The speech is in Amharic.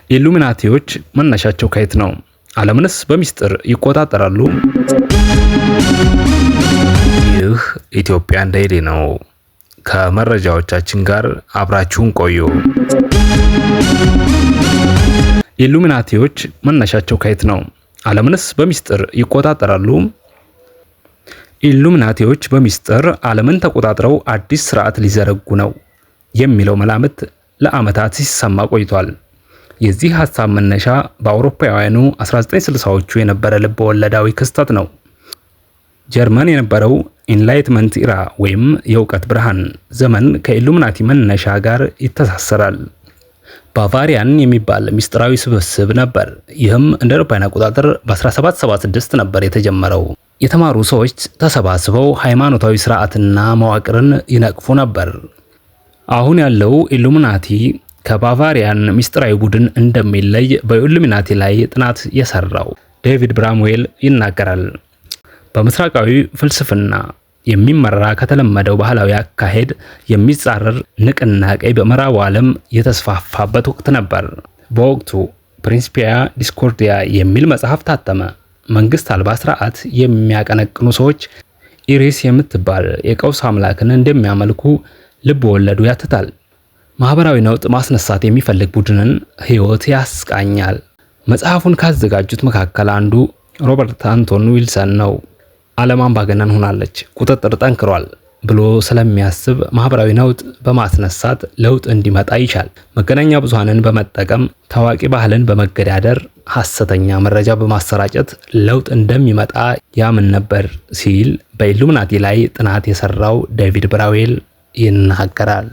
ኢሉሚናቲዎች መነሻቸው ከየት ነው? ዓለምንስ በሚስጥር ይቆጣጠራሉ? ይህ Ethiopian Daily ነው። ከመረጃዎቻችን ጋር አብራችሁን ቆዩ። ኢሉሚናቲዎች መነሻቸው ከየት ነው? ዓለምንስ በሚስጥር ይቆጣጠራሉ? ኢሉሚናቲዎች በሚስጥር ዓለምን ተቆጣጥረው አዲስ ስርዓት ሊዘረጉ ነው የሚለው መላምት ለዓመታት ሲሰማ ቆይቷል። የዚህ ሀሳብ መነሻ በአውሮፓውያኑ 1960ዎቹ የነበረ ልብ ወለዳዊ ክስተት ነው። ጀርመን የነበረው Enlightenment era ወይም የእውቀት ብርሃን ዘመን ከኢሉሚናቲ መነሻ ጋር ይተሳሰራል። ባቫሪያን የሚባል ሚስጥራዊ ስብስብ ነበር። ይህም እንደ አውሮፓውያን አቆጣጠር በ1776 ነበር የተጀመረው። የተማሩ ሰዎች ተሰባስበው ሃይማኖታዊ ስርዓትና መዋቅርን ይነቅፉ ነበር። አሁን ያለው ኢሉሚናቲ ከባቫሪያን ሚስጥራዊ ቡድን እንደሚለይ በኢሉሚናቲ ላይ ጥናት የሰራው ዴቪድ ብራምዌል ይናገራል። በምስራቃዊ ፍልስፍና የሚመራ ከተለመደው ባህላዊ አካሄድ የሚጻረር ንቅናቄ በምዕራቡ ዓለም የተስፋፋበት ወቅት ነበር። በወቅቱ Principia Discordia የሚል መጽሐፍ ታተመ። መንግስት አልባ ስርዓት የሚያቀነቅኑ ሰዎች ኢሪስ የምትባል የቀውስ አምላክን እንደሚያመልኩ ልብ ወለዱ ያትታል። ማህበራዊ ነውጥ ማስነሳት የሚፈልግ ቡድንን ህይወት ያስቃኛል። መጽሐፉን ካዘጋጁት መካከል አንዱ ሮበርት አንቶን ዊልሰን ነው። ዓለም አምባገነን ሆናለች፣ ቁጥጥር ጠንክሯል ብሎ ስለሚያስብ ማህበራዊ ነውጥ በማስነሳት ለውጥ እንዲመጣ ይሻል። መገናኛ ብዙሃንን በመጠቀም ታዋቂ ባህልን በመገዳደር ሐሰተኛ መረጃ በማሰራጨት ለውጥ እንደሚመጣ ያምን ነበር ሲል በኢሉሚናቲ ላይ ጥናት የሰራው ዴቪድ ብራዌል ይናገራል።